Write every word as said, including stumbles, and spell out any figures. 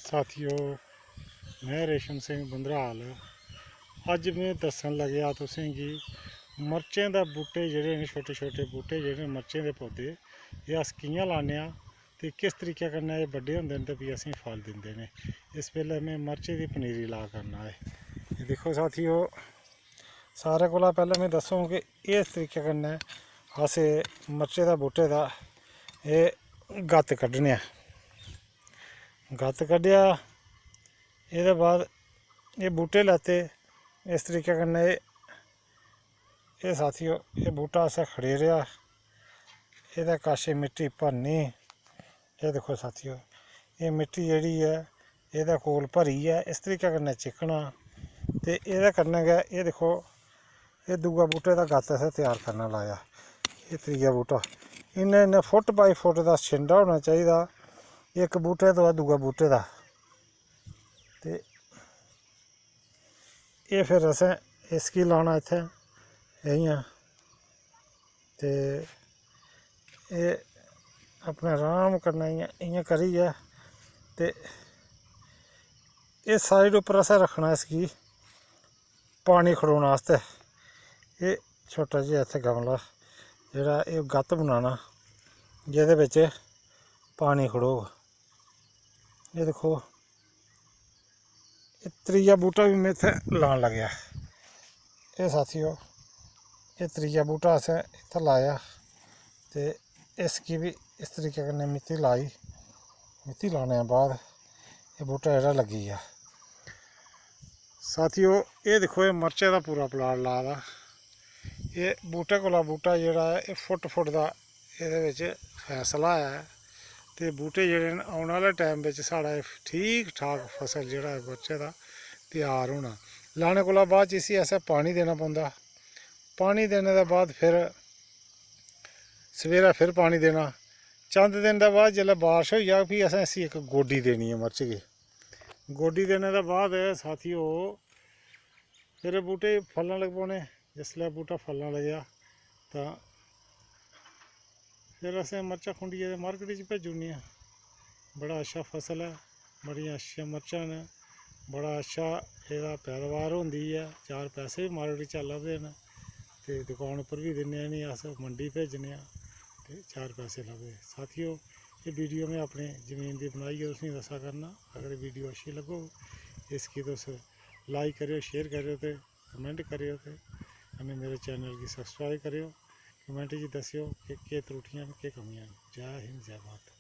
साथियो, में रेशम सिंह बंदराल। अज्ज में दस्सन लगेआ तुसेंगी मर्चें दा बूह्टे जेह्ड़े न, छोटे छोटे बूह्टे जेह्ड़े न, मर्चें दे पौधे, एह् अस कि'यां लान्ने आं ते किस तरीके कन्नै एह् बड्डे होंदे न ते फ्ही असेंगी फल दिंदे न। इस बेल्लै में मर्चें दी पनीरी ला करना ऐ। एह् दिक्खो साथियो, सारें कोला पैह्लें में दस्सङ कि इस तरीके कन्नै अस एह् मर्चें दा बूह्टे दा एह् गत्त कड्ढने आं। गत्त कड्ढेआ, एह्दे बाद एह् बूह्टे लैते इस तरीके कन्नै। एह्, एह् साथियो, एह् बूह्टा असें खड़ेरेआ, एह्दे कश एह् मिट्टी भरनी। एह् दिक्खो साथियो, एह् मिट्टी जेह्ड़ी ऐ, एह्दे कोल भरियै इस तरीके कन्नै चिकना ते एह्दे कन्नै गै एह् दिक्खो, एह् दूआ बूह्टे दा गत्त असें त्यार करना लाया। एह् त्रीया बूह्टा, इन्ने इन्ने फुट बाई फुट दा छिंडा होना चाहिदा इक बूह्टे दा दूए बूह्टे दा। ते एह् फिर असें इसगी लाना इत्थें इ'यां, ते एह् अपने अराम कन्नै इ'यां, इ'यां करियै ते इस साइड उप्पर असें रक्खना इसगी पानी खड़ोने आस्तै। एह् छोटा जेहा इत्थें गमला, जेह्ड़ा एह् गत्त बनाना, जेह्दे बिच पानी खड़ोग। एह् दिक्खो, एह् त्रीया बूह्टा बी में इत्थें लान लगेआ। एह् साथियो, एह् त्रीया बूह्टा असें इत्थें लाया ते इसगी बी इस तरीके कन्नै मित्ती लाई। मित्ती लाने दे बाद एह् बूह्टा जेह्ड़ा लग्गी गेआ। साथियो, एह् दिक्खो, एह् मर्चें दा पूरा प्लाट ला दा। एह् बूह्टे कोला बूह्टा जेह्ड़ा ऐ, एह् फुट फुट दा एह्दे बिच फैसला ऐ। ते बूह्टे जेह्ड़े न, औने आह्ले टैम बिच साढ़ा एह् ठीक ठाक फसल जेह्ड़ा ऐ मर्चें दा त्यार होना। लाने कोला बाद च इसी असें पानी देना पौंदा। पानी देने दे बाद फिर सवेरै फिर पानी देना। चंद दिन दे बाद जिसलै बारश होई जाग, फ्ही असें इसी इक गोड्डी देनी ऐ मर्च गी। गोड्डी देने दे बाद, साथियो, फिर बूह्टे फलन लगी पौने। जिसलै बूह्टा फलन लगेआ, तां फिर असें मर्चां खुंडियै ते मार्केट च भेजी ओड़नियां। बड़ा अच्छा फसल ऐ, बड़ियां अच्छियां मर्चां न, बड़ा अच्छा एह्दा पैदावार होंदी ऐ, चार पैसे बी मार्केट चा लभदे न। ते दकान उप्पर बी दिन्ने आं इ'नेंगी अस, मंडी भेजने आं ते चार पैसे लभदे। साथियो, एह् वीडियो में अपनी जमीन दी बनाइयै तुसेंगी दस्सा करना। अगर वीडियो अच्छी लग्गग, इसगी तुस like करेओ, share करेओ ते comment करेओ ते कन्नै मेरे channel गी subscribe करेओ। Comment च दस्सेओ कि केह् त्रुटियां न, केह् कमियां न। जै हिंद, जै भारत।